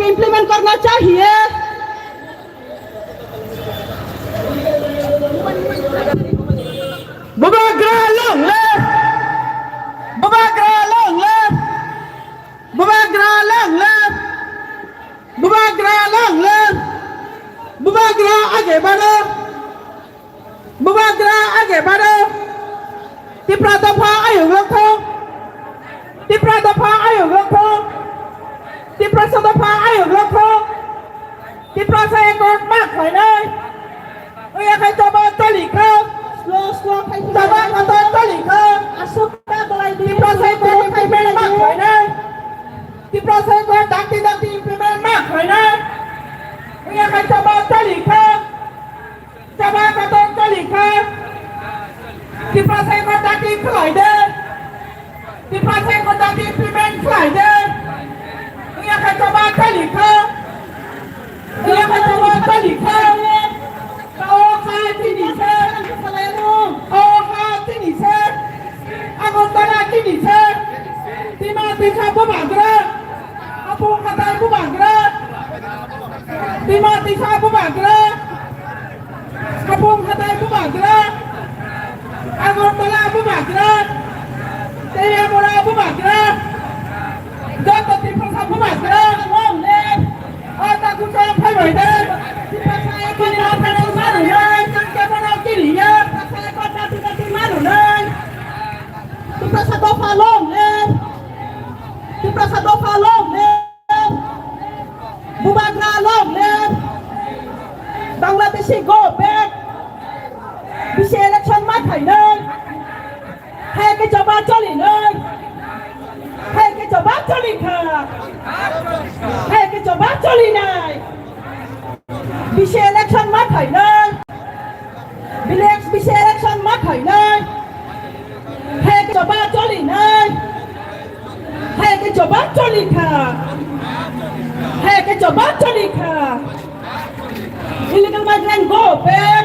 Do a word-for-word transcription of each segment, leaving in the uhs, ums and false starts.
implement karna chahiye. Bubagra long live! Bubagra long live! Bubagra long live! Bubagra long live! Bubagra age baro! Bubagra age baro! Tipra dopha ayuk long thung! Tipra dopha ayuk long thung! Tiprasa dopha ayuk long thung! Tiprasa accord ma khlainai! Oya khai choba choli kha. Slow, slow khai choba khato choli kha. Aswk ta belai di. Tiprasa ko implement ma khlainai. Tiprasa ko dakti dakti implement ma khlainai. Oya khai choba choli kha. Choba khato choli kha. Tiprasa ko dakti khlai de. Tiprasa ko dakti implement khlai de. Oya khai choba choli kha. Tei khato tali kha. O ha tini se. O ha tini se. Agartala tini se. Tima tisa bubagra. Apung khatai bubagra. Tima tisa bubagra. Apung khatai bubagra. Agartala bubagra. Teliamura bubagra. Joto Tiprasa bubagra. Long live. O takhuk chwng phaibai de. Tiprasa ekta ni ma phaibai manu nai. Chwng kebono kiriya. Tiprasa ekta ni ma phaibai manu nai. Tiprasa dopha long live. Tiprasa dopha long live. Bubagra long live. Bangladeshi go back. Bisi election ma khainai. Hai ke choba choli nai. Hai ke choba choli kha. Hai ke choba choli nai. Bisi election ma khainai. Village bisi election ma khainai. Hai ke choba choli nai. Hai ke choba choli kha. Hai ke choba choli kha. Illegal migrant go back.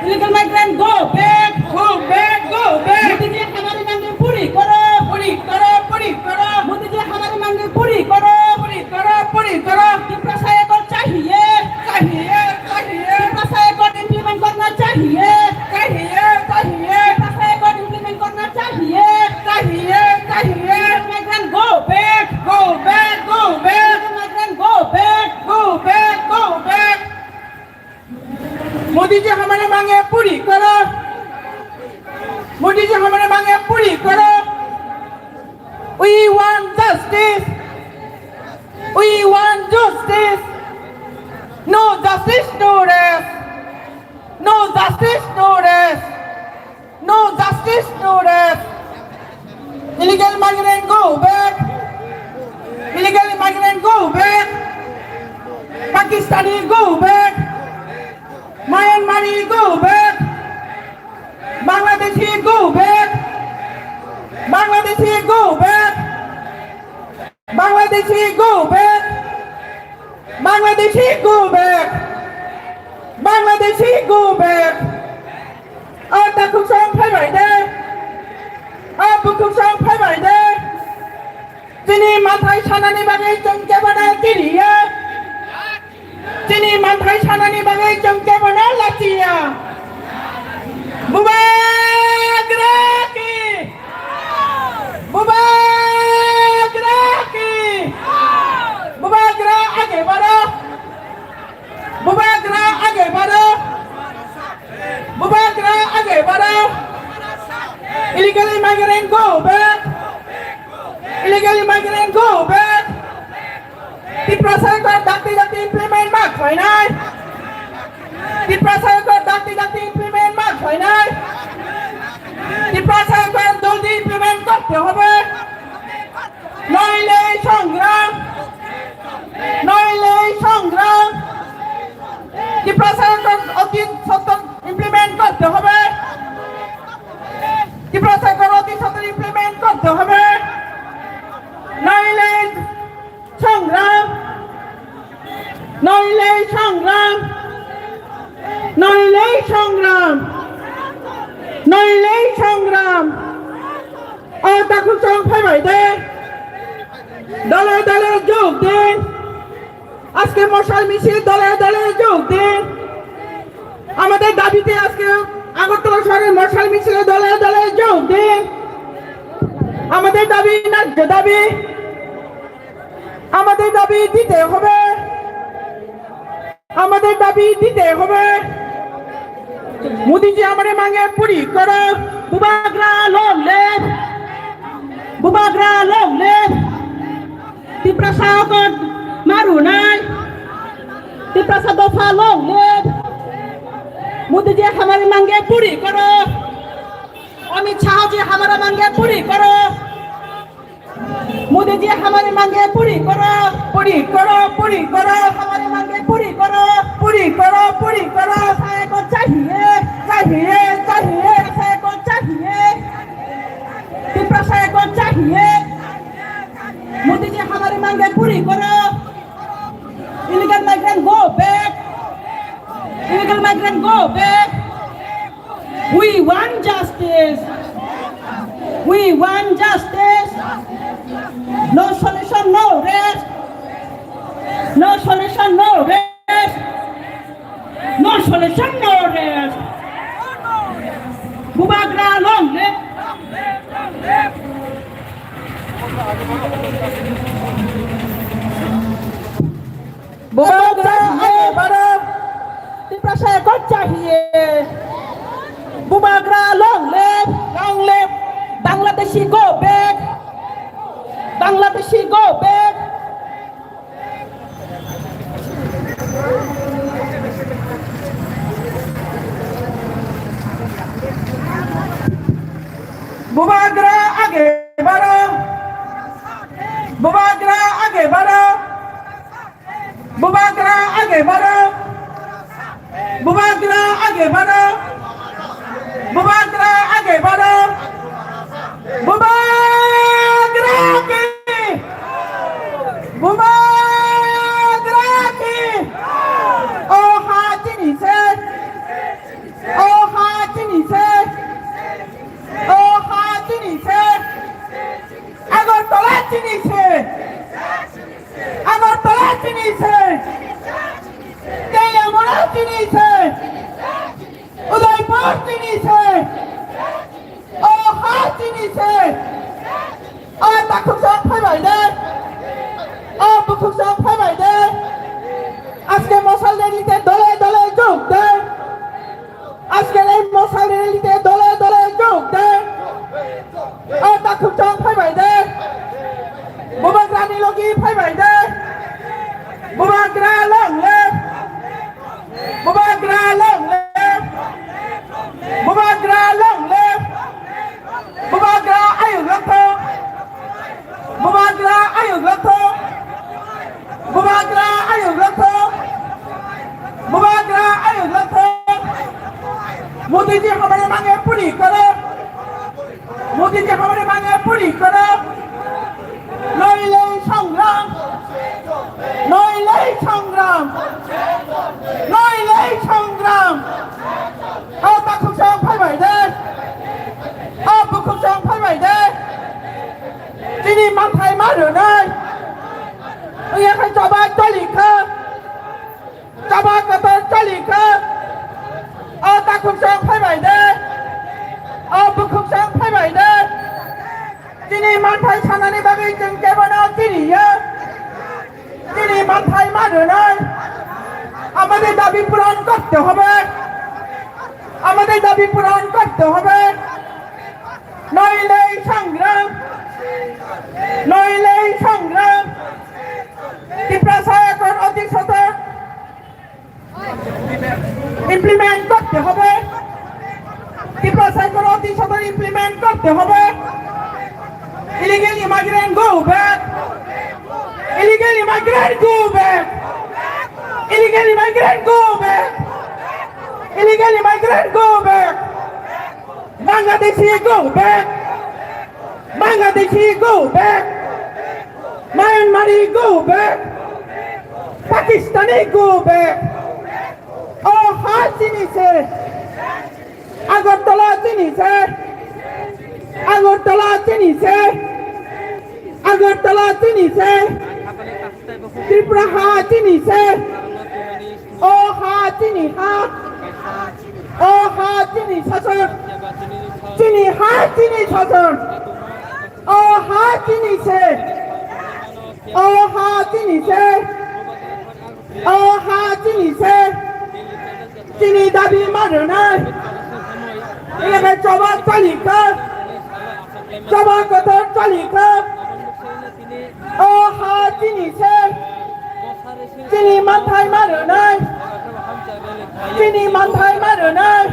Illegal migrant go back. Go back, go back. Modi जी हमारी मांगे पूरी करो। पूरी करो, पूरी करो। मोदी जी हमारी मांगे पूरी करो। पूरी करो, पूरी करो। तिप्रासा accord चाहिए। चाहिए, चाहिए। तिप्रासा accord implement करना चाहिए। चाहिए, चाहिए। तिप्रासा accord implement करना चाहिए। चाहिए, चाहिए। Migrant go back. Go back, go back. Migrant go back. Go back, go back. Modi जी हमारे मांगे पूरी करो। मोदी जी हमारे मांगे पूरी करो। We want justice. We want justice. No justice, no rest. No justice, no rest. No justice, no rest. Illegal migrant go back. Illegal migrant go back. Pakistani go back. Myanmari go back. Bangladeshi go back. Bangladeshi go back. Bangladeshi go back. Bangladeshi go back. Bangladeshi go back. O takhuk chwng phaibai de. O bukhuk chwng phaibai de. Chini manthai sanani bagwi chwng kebono kiriya. Chini manthai sanani bagwi chwng kebono lachiya. Bubagra ki! Bubagra ki! Bubagra age baro! Bubagra age baro! Bubagra age baro! Illegal immigrant go back! Illegal immigrant go back! Tiprasa ko dakti dakti implement ma khlainai. Tiprasa ko dakti dakti implement ma khlainai. Tiprasa ko জলদি implement করতে হবে। নইলে সংগ্রাম, নইলে সংগ্রাম। তিপ্রাসার অতি সত্বর implement করতে হবে। তিপ্রাসার অতি সত্বর implement করতে হবে। নইলে সংগ্রাম, নইলে সংগ্রাম, নইলে সংগ্রাম, নইলে সংগ্রাম। O takhuk chwng phaibai de. দলে দলে যোগ দিন। আজকে মশাল মিছিল দলে দলে যোগ দিন। আমাদের দাবিতে আজকে আগরতলা শহরের মশাল মিছিলে দলে দলে যোগ দিন। আমাদের দাবি ন্যায্য দাবি, আমাদের দাবি দিতে হবে। আমাদের দাবি দিতে হবে। মোদিজি আমাদের মাঙে পুরি করো। Bubagra long live, Bubagra long live. Tiprasa okot marunai, Tiprasa dopha long live. মোদিজি আমাদের মাঙে পুরি করো। অমিত শাহজি আমাদের মাঙে পুরি করো। मोदी जी हमारी मांगे पूरी करो। पूरी करो, पूरी करो। हमारी मांगे पूरी करो। पूरी करो, पूरी करो। तिप्रासा एको चाहिए, चाहिए, चाहिए। तिप्रासा एको चाहिए। तिप्रासा एको चाहिए। मोदी जी हमारी मांगे पूरी करो। Illegal migrant go back. Illegal migrant go back. We want justice. We want justice. No solution, no rest. No solution, no rest. No solution, no rest. Bubagra long live. Bubagra आगे बढ़ो। तिप्रासा एको चाहिए। Bubagra long live, long live. Bangladeshi go back. Bangladeshi go back. Bubagra आगे बढ़ो। Bubagra आगे बढ़ो। Bubagra आगे बढ़ो। Bubagra आगे बढ़ो। Bubagra आगे बढ़ो। Bubagra की। Bubagra की। O ha chini se। O ha chini se। O ha chini se। Agartala chini se. Agartala chini se. Teliamura chini se. Udaipur chini se. O ha chini se. O takhuk song phaibai de. O bukhuk song phaibai de. আজকে মশাল র‍্যালিতে দলে দলে যোগ দেন। আজকের এই মশাল র‍্যালিতে দলে দলে যোগ দেন। O takhuk song phaibai de. Bubagrani logi phaibai de. Bubagra long live. Bubagra long live. Bubagra long live. Bubagra ayuk rokho. Bubagra ayuk rokho. Bubagra ayuk rokho. Bubagra ayuk rokho. Modi जी हमारे मांगे पूरी करो। मोदी जी हमारे मांगे पूरी करो। Noilei songram. Noilei songram. Noilei songram. O takhuk song phaibai de. O bukhuk song phaibai de. Chini manthai ma rwnai. Oya khai choba choli kha. Choba kotor choli kha. O takhuk song phaibai de. O bukhuk song phaibai de. Chini manthai sanani bagwi chwng kebono chini ya. Chini manthai ma rwnai. আমাদের দাবি পূরণ করতে হবে। আমাদের দাবি পূরণ করতে হবে। নইলেই সংগ্রাম, নইলেই সংগ্রাম। তিপ্রাসা এখন অতি সত্বর implement করতে হবে। তিপ্রাসা এখন অতি সত্বর implement করতে হবে। Illegal immigrant go back. Illegal immigrant go back. Illegal immigrant go back. Illegal immigrant go back. Bangladeshi go back. Bangladeshi go back. Myanmari go back. Pakistani go back. O ha chini se. Agartala chini se. Agartala chini se. Agartala chini se, Tripura ha chini se, o ha chini ha, o ha chini sasor, chini ha chini sasor, o ha chini se, o ha chini se. O ha chini se, chini dabi ma rwnai. Elaka choba chali kha, choba kotor chali kha. O ha chini se, chini manthai ma rwnai, chini manthai ma rwnai.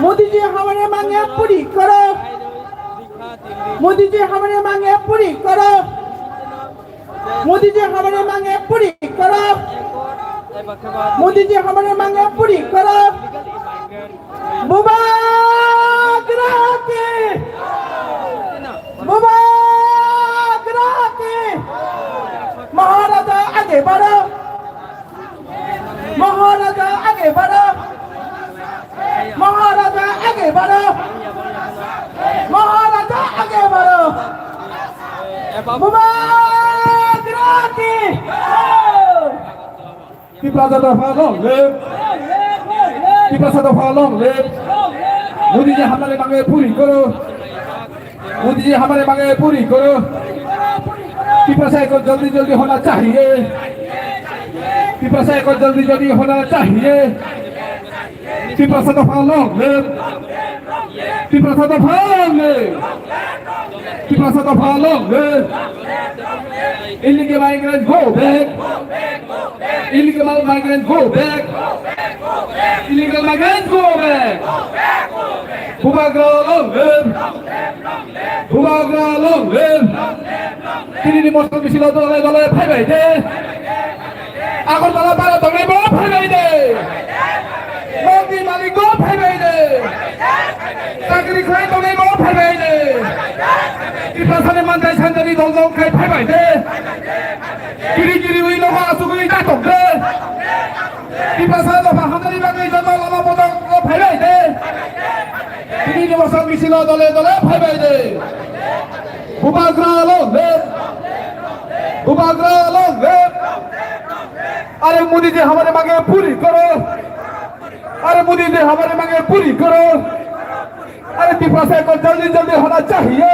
Modi ji hamare mange puri karo, Modi ji hamare mange puri karo. Modi ji hamare mange puri karo. Modi ji hamare mange puri karo. Bubagra ki, Bubagra ki. Maharaja age baro. Maharaja age baro. Maharaja age baro. Maharaja age baro. Bubagra ki. Tiprasa dopha long live. Tiprasa dopha long live. Modi ji hamare mange puri karo. Modi ji hamare mange puri karo. Tiprasa ko jaldi jaldi hona chahiye. Tiprasa ko jaldi jaldi hona chahiye. Tiprasa dopha long live. Tiprasa dopha long live. Tiprasa dopha long live. Illegal migrants go back. Illegal migrants go back. Illegal migrants go back. Bubagra long live. Bubagra long live. Tini ni motor misil dole dole phaibai de. Agartala bara tongnai bo phaibai de. Nokni malik bo phaibai de. Chakri khlai tongnai bo phaibai de. Tiprasani manthai sanjani dol dol khai phaibai de. Kiri kiri ui nogo asugui ta tong de. Tiprasa dopha hamjani bagwi joto lama bodol phaibai de. Tini ni motor misil dole dole phaibai de. Bubagra long live. Bubagra long live. अरे मोदी जी हमारे मांगे पूरी करो। अरे मोदी जी हमारे मांगे पूरी करो। अरे तिपरासा को जल्दी जल्दी होना चाहिए।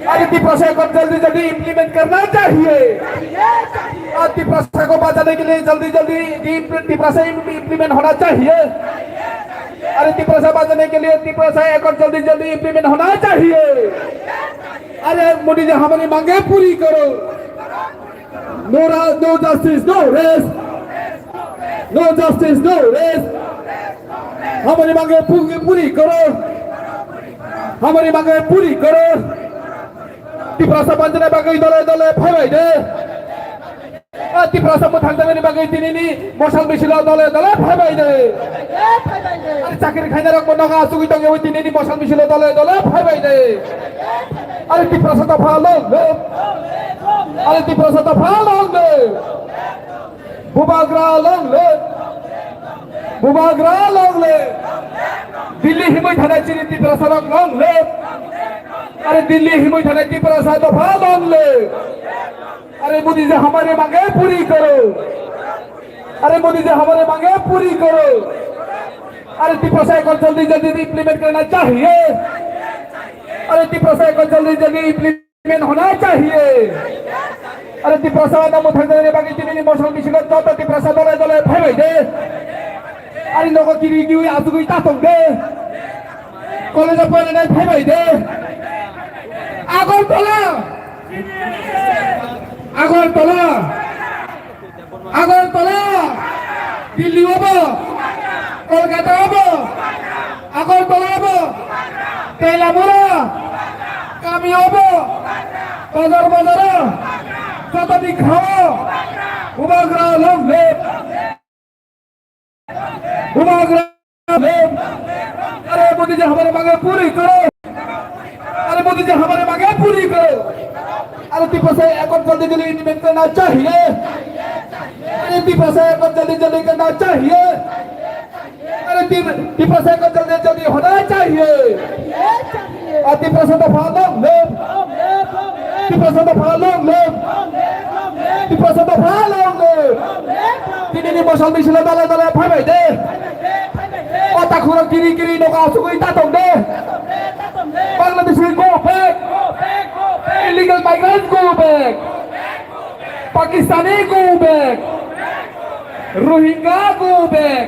अरे तिपरासा को जल्दी जल्दी इम्प्लीमेंट करना चाहिए। और तिपरासा को बचाने के लिए जल्दी जल्दी इम्प्ली-, तिपरासा इम-, इम्प्लीमेंट होना चाहिए। अरे तिपरासा बचाने के लिए तिपरासा को जल्दी जल्दी इम्प्लीमेंट होना चाहिए। अरे मोदी जी हमारी मांगे पूरी करो। No ra-, no justice, no rest. No justice, no rest. हमारी मांगे पूरी, पूरी करो। हमारी मांगे पूरी करो। Tiprasa banjana bagwi dole dole phaibai de. A Tiprasa mwthang jani bagwi tinini mosal misilo dole dole phaibai de. Ari chakri khainai rok bono ga asugwi tongwi tinini mosal misilo dole dole phaibai de. Ari Tiprasa dopha long live. Ari Tiprasa dopha long live. Bubagra long live. Bubagra long live. Delhi himwi thanai chini Tiprasa rok long live. Ari Delhi himwi thanai Tiprasa dopha long live. अरे मोदी जी हमारे मांगे पूरी करो। अरे मोदी जी हमारे मांगे पूरी करो। अरे तिपरासा को जल्दी जल्दी इम्प्लीमेंट करना चाहिए। अरे तिपरासा को जल्दी जल्दी इम्प्लीमेंट होना चाहिए। अरे तिपरासा नाम उठाने बाकी तीन मोसम मिशिलो तो तिपरासा दले दले भाई भाई दे। Ari nogo kiri kiwi asugwi ta tong de. College o porinai phaibai de. Agartala. Agartala. Agartala. Delhi obo. Kolkata obo. Agartala obo. Telamura. Kami obo. Bazar bazar o. Joto ni khao. Bubagra long live. Bubagra, अरे मोदी जी हमारे मांगे पूरी करो। अरे मोदी जी हमारे मांगे पूरी करो। अरे तिपरासा को जल्दी जल्दी इम्प्लीमेंट करना चाहिए। अरे तिपरासा को जल्दी जल्दी करना चाहिए। अरे तिप-, तिपरासा को जल्दी जल्दी होना चाहिए। अरे तिपरासा दफा long live। Tiprasa dopha long live! Tiprasa dopha long live! Tinini mosol misil dole dole phaibai de. O takhurok kiri kiri nogo asugwi ta tong de. Bangladeshi go back! Illegal migrants go back! Pakistani go back! Rohingya go back!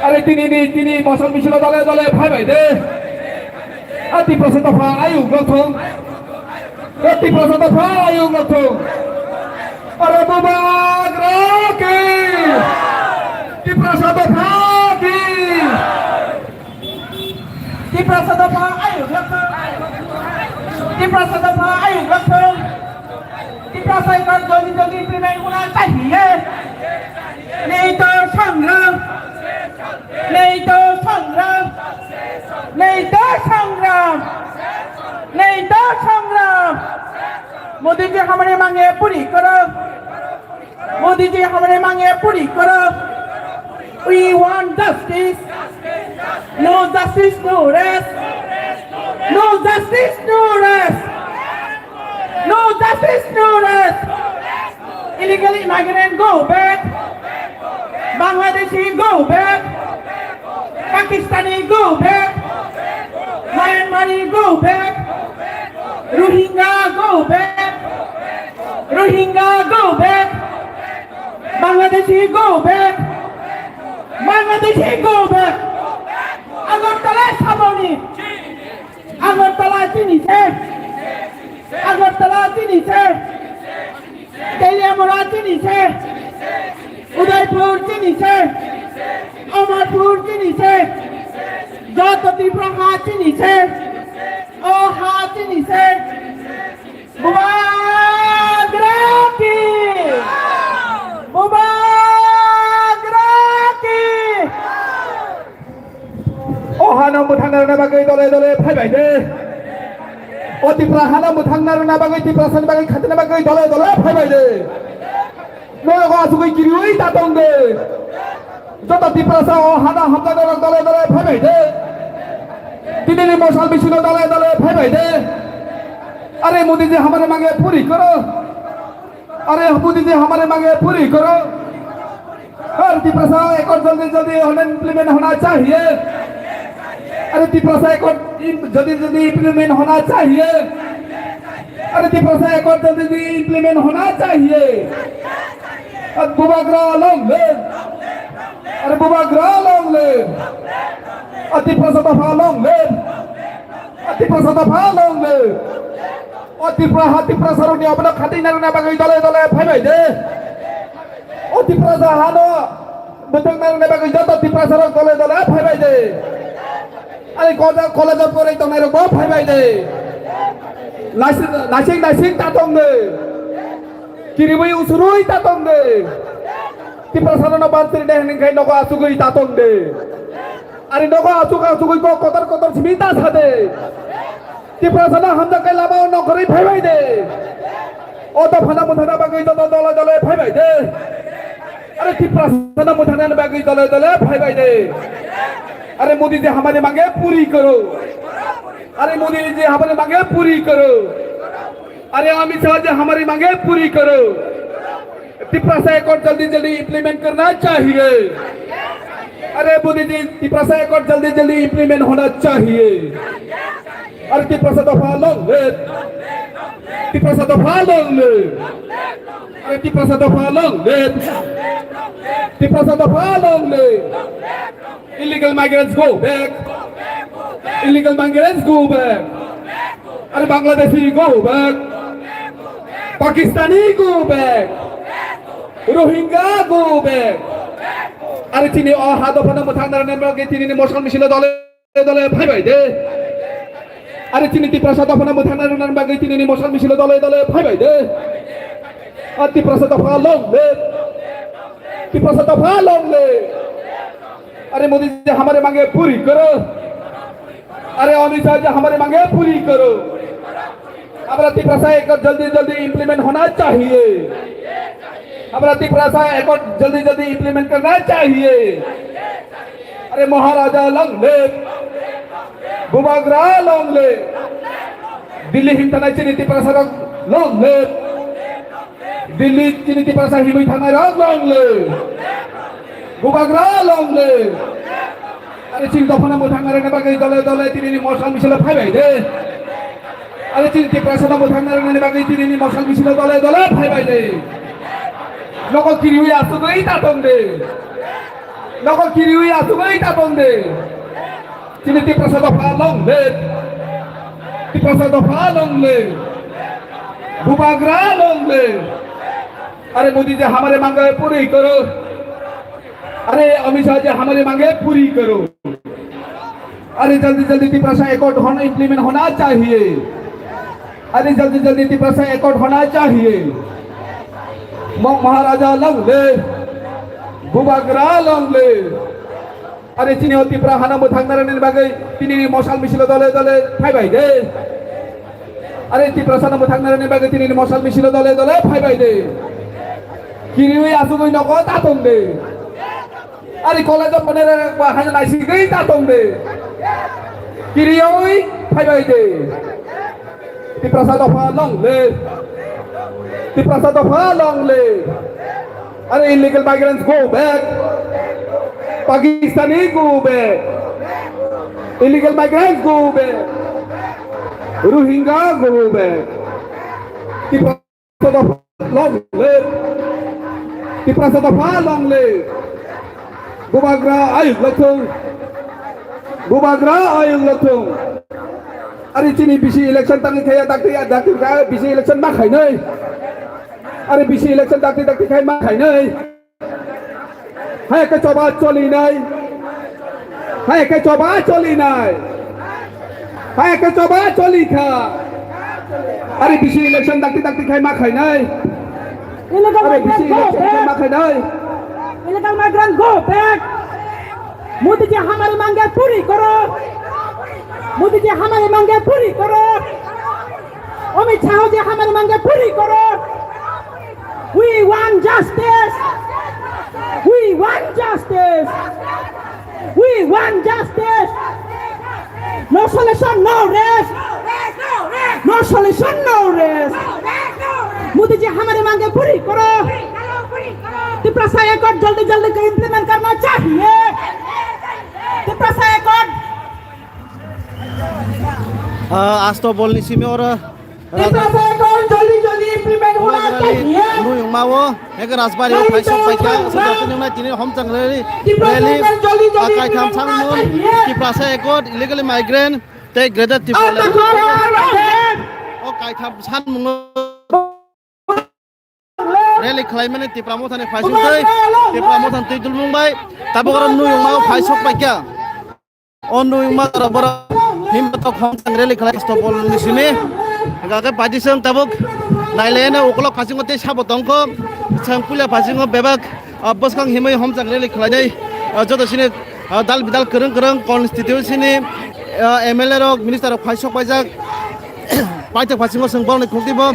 Are tinini tini mosol misil dole dole phaibai de. A Tiprasa dopha ayuk rok thung. A Tiprasa dopha ayuk rok thung. Are Bubagra ki! Tiprasa dopha ki! Tiprasa dopha ayuk rok thung. Tiprasa dopha ayuk rok thung. Tiprasa ekor jodi jodi implement hona chahiye. Nei to sangram. Nei to sangram. Nei to sangram. Nei to sangram. Modi ji hamare mange puri karo. Modi ji hamare mange puri karo. We want justice. No justice, no rest. No justice, no rest. No justice, no rest. Illegal immigrant go back. Bangladeshi go back. Pakistani go back. Myanmari go back. Rohingya go back. Rohingya go back. Bangladeshi go back. Bangladeshi go back. Agartala saboni. Agartala chini se. Agartala chini se. Teliamura chini se. Udaipur chini se. Amarpur chini se. Joto Tripura ha chini se. O ha chini se. Bubagra ki! Bubagra ki! O hano mwthangna rwna bagwi dole dole phaibai de. O Tripura hano mwthangna rwna bagwi, Tiprasani bagwi khatina bagwi dole dole phaibai de. Nogo asugwi kiriwi ta tong de. Joto Tiprasa o hano hamjaknairok dole dole phaibai de. Tinini mosol misil dole dole phaibai de. Are Modi ji hamare mange puri karo. अरे मोदी जी हमारे मांगे पूरी करो। हर तिप्रसा एकौर जल्दी जल्दी होना, इम्प्लीमेंट होना चाहिए। अरे तिप्रसा एकौर इम-, जल्दी जल्दी इम्प्लीमेंट होना चाहिए। अरे तिप्रसा एकौर जल्दी जल्दी इम्प्लीमेंट होना चाहिए। अरे बुबाग्रा लॉन्ग लिव। अरे बुबाग्रा लॉन्ग लिव। अरे तिप्रसा दफा लॉन्ग लिव। अरे तिप्रसा दफा long live. O Tripura ha Tiprasa rokni obono khatina rwna bagwi dole dole phaibai de. O Tiprasa hano bwthang narwkna bagwi joto Tiprasa rok dole dole phaibai de. Ani college, college o porwi tongnai rok bo phaibai de. Nasing, nasing, nasing ta tong de. Kiribwi usurwi ta tong de. Tiprasa rokno ban chiri de hwnwi khai nogo asugwi ta tong de. Ari nogo asuk asugwi kok kotor kotor simi ta sa de. Tiprasa no hamjak kai lama o nongkhorwi phaibai de. O dophano mwthangna bagwi joto dole dole phaibai de. Are Tiprasa no mwthangna bagwi dole dole phaibai de. Are Modi ji hamari mange puri karo. Are Modi ji hamari mange puri karo. अरे अमित शाह जी हमारी मांगे पूरी करो। तिपरासा एकौर जल्दी जल्दी इम्प्लीमेंट करना चाहिए। अरे मोदी जी, तिपरासा एकौर जल्दी जल्दी इम्प्लीमेंट होना चाहिए। अरे तिपरासा दफा लॉन्ग लिव। तिपरासा दफा लॉन्ग लिव। अरे तिपरासा दफा लॉन्ग लिव। तिपरासा दफा long live. Illegal migrants go back. Illegal migrants go back. अरे Bangladeshi go back. Pakistani go back. Rohingya go back. अरे chini o ha dophano mwthangna rwna bagwi tinini mosol misil dole dole phaibai de. Are chini Tiprasa dophano mwthangna rwna bagwi tinini mosol misil dole dole phaibai de. Are Tiprasa dopha long live. Tiprasa dopha long live. अरे मोदी जी हमारे मांगे पूरी करो। अरे अमित शाह जी हमारे मांगे पूरी करो। हमारा तिपरासा एकौर जल्दी जल्दी इम्प्लीमेंट होना चाहिए। हमारा तिपरासा एकौर जल्दी जल्दी इम्प्लीमेंट करना चाहिए। अरे महाराजा long live, बुबाग्रा long live, Delhi himthanai chini Tiprasa rok long live. Delhi chini Tiprasa himwi thangnai rok long live. Bubagra long live. Are chini dophano mwthang narwkna bagwi dole dole tini ni morsal misilo phaibai de. Are chini Tiprasa no mwthang narwkna bagwi tini ni morsal misilo dole dole phaibai de. Nokol kiriwi asugwi ta tong de. Nokol kiriwi asugwi ta tong de. Chini Tiprasa dopha long live. Tiprasa dopha long live. Bubagra long live. अरे मोदी जी हमारे मांगे पूरी करो। अरे अमित शाह जी हमारे मांगे पूरी करो। अरे जल्दी जल्दी तिपरासा एकॉर्ड होना, इम्प्लीमेंट होना चाहिए। अरे जल्दी जल्दी तिपरासा एकॉर्ड होना चाहिए। Mok Maharaja long live. Bubagra long live. Are chini o Tipra hana mwthang narwknani bagwi tini ni mosal misilo dole dole phaibai de. Are Tiprasa no mwthang narwknani bagwi tini ni mosal misilo dole dole phaibai de. Kiriwi asugwi nogo ta tong de. Are college o phone rok ba hana naisigwi ta tong de. Kiriwi phaibai de. Tiprasa dopha long live. Tiprasa dopha long live. Are illegal migrants go back. Pakistani go back. Illegal migrants go back. Rohingya go back. Tiprasa dopha long live. Tiprasa dopha long live. Bubagra ayuk lathung. Bubagra ayuk lathung. Are chini bisi election tangwi khaya dakti dakti ka bisi election ma khainai. Are bisi election dakti dakti khai ma khainai. Hai ke choba choli nai. Hai ke choba choli nai. Hai ke choba choli kha. Are bisi election dakti dakti khai ma khainai. Illegal Are bisi migrant go election khai ma back. Khainai. Illegal migrant go back. Modi जी हमारी मांगे पूरी करो। मोदी जी हमारी मांगे पूरी करो। अमित शाह जी हमारी मांगे पूरी करो। We want justice. We want justice. We want justice. No solution, no rest. No solution, no rest. Modi जी हमारी मांगे पूरी करो। तिपरासा एकॉर्ड जल्दी जल्दी इम्प्लीमेंट करना चाहिए। Tiprasa accord. Asto bolni simi oro Tiprasa ekon joldi joldi implement hona chahiye. Nuyung mao, eke Rajbari o phaisok paikha, aswk jotoni wngnai tini homchang rally, Tiprasa rally, ekon joldi joldi kaitham implement hona sangmung, chahiye. Tiprasa ekon, illegal migrant, tei Greater Tipraland. O kaitham sanmung rally khlaimani Tipra Mothani phaisok tei, Tipra Mothani twi dulmung bai, tabuk oro nuyung mao phaisok paikha. O nui ma rok borok himba tok hong chang rally khlai stop bol ni simi. Hingkha khe party chwng tabuk nailaino ukolog phasingo tei sabo tongkho. Chwng puila phasingo bebak, ah, bwskang himwi hom chang rally khlainai. Ah, joto sini, ah, dal bidal kwrwng kwrwng constituency ni, ah, M L A rok, minister rok phai sok paijak. Paithak phasingo chwng borokni khukti bo,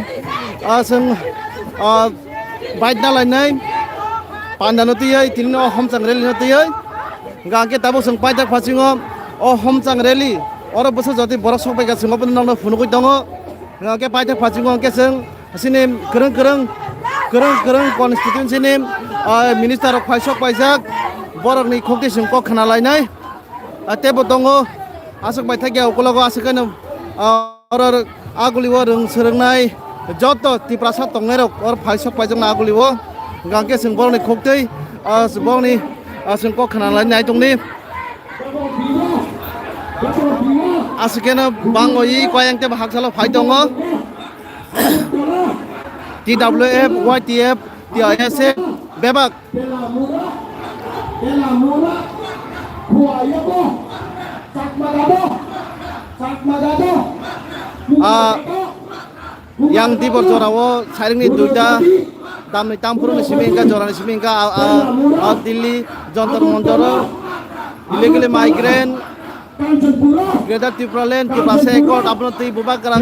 ah, chwng, ah, bike na lainai panda no twiwi tini no hom chang rally no twiwi. Hingkha hingke tabuk chwng paithak phasingo o homchang rally, oro bwsa jotwi borok sok bai kha chwng obo nokno phunugwi tongo. Hingkha hingke paithak phasingo hingke chwng chini kwrwng kwrwng, kwrwng kwrwng constituency ni, ah, minister rok phai sok paijak, borokni khukti chwng kok khna lainai. Ah, teibo tongo, aswk bai thakya ukologo aswk khe no, ah, Oro aguli o rwng swrwngnai joto Tiprasa tongnairok oro phai sok paijakna aguli o. Hingkha hingke chwng borokni khuktwi, ah, borokni, ah, chwng kok khna lai nai tongni. Aswk khe no bangwi koyang tebo haksalo phai tongo. T W F, Y T F, T I S F, bebak. Ah, yang dibor jorao sairingni duita damni tamphuruni simi hingkha, jorani simi hingkha, ah, ah, ah, Delhi Jantar Mantar o illegally migrant, Greater Tipraland, Tiprasa Accord, abono twi bubagra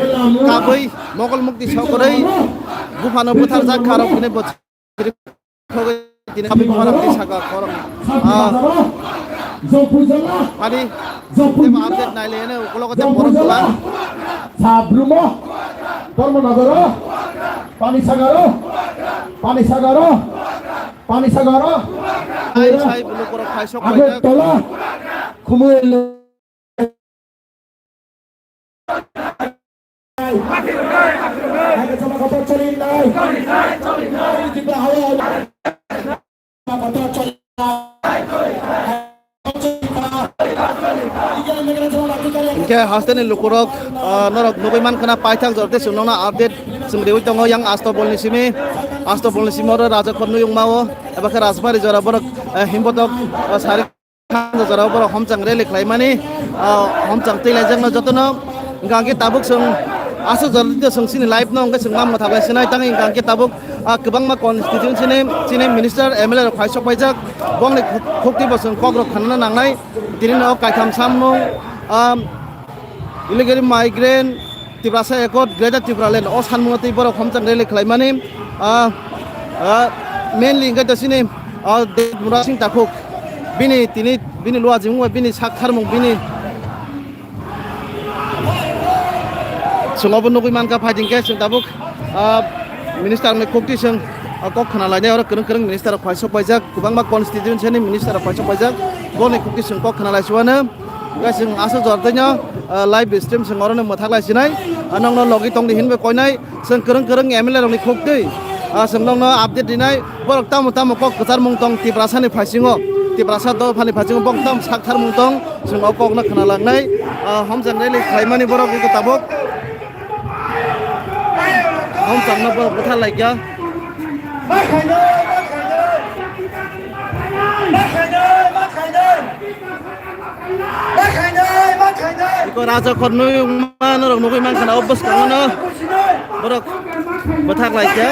kabwi mokol mukti sokorwi buphano butharjak kha rok hwnwi bo Tini kami khorang di saka khorang. Ah. Tini tebo update nai le ne ukolog te borok sala. Sabrumo, Dharmanagaro, Panisagaro, Panisagaro, Panisagaro, Ai, sai bulu korok phai sok Agartala, Khumui, Hingke hasteni lukurok, ah, norok nugui mankha na paithak jorte chwng nokna update chwng riui tongo yang Asto Bolni simi, Asto Bolni simi oro Raja Khornwi wngmao, eba khe Rajbari jora borok, eh, himbotok, ah, sari. Thansa jorao borok homchang rally khlaimani, ah, homchang twi laijakno jotono. Hingkha hingke tabuk chwng aswk jora twi chwng chini live no hingke chwng ma mwthak lai sinai tang hingkha hingke tabuk, ah, kwbangma constituency ni chini minister M L A rok phai sok paijak bongni khuk-, khukti bo chwng kok rok khanana nangnai tini no kaitham samung, ah, Illegally migrant, Tiprasa Accord, Greater Tipraland, o sanmungno tei borok homchang rally khlaimani, ah, ah, mainly hingke to chini, ah, Debmura Singh Takhuk, bini tini, bini luajimung bai bini sak tharmung bini chwng obo nugui mankha, phaidi hingke chwng tabuk, ah, minister ni khukti chwng, ah, kok khna lainai oro kwrwng kwrwng minister rok phai sok paijak, kwbangma constituency ni minister rok phai sok paijak, boni khukti chwng kok khna lai suano. Guys, chwng aswk jora twi no, ah, live stream chwng oro no mwthak lai sinai. Ah, nokno logi tongdi hinwi koinai. Chwng kwrwng kwrwng M L A rokni khuk twi, ah, chwng nokno update rinai. Borok tamo tamo kok kwcharmung tong Tiprasa ni phaisingo. Tiprasa dophani phaisingo borok tamo sak tharmung tong. Chwng o kokno khna langnai. Ah, homchang rally khlaimani borok iko tabuk. Homchangno borok bwthar laikha. Iko Raja Khornwi wngma norok nugui mankha na o bwskango no borok bwthak laikha.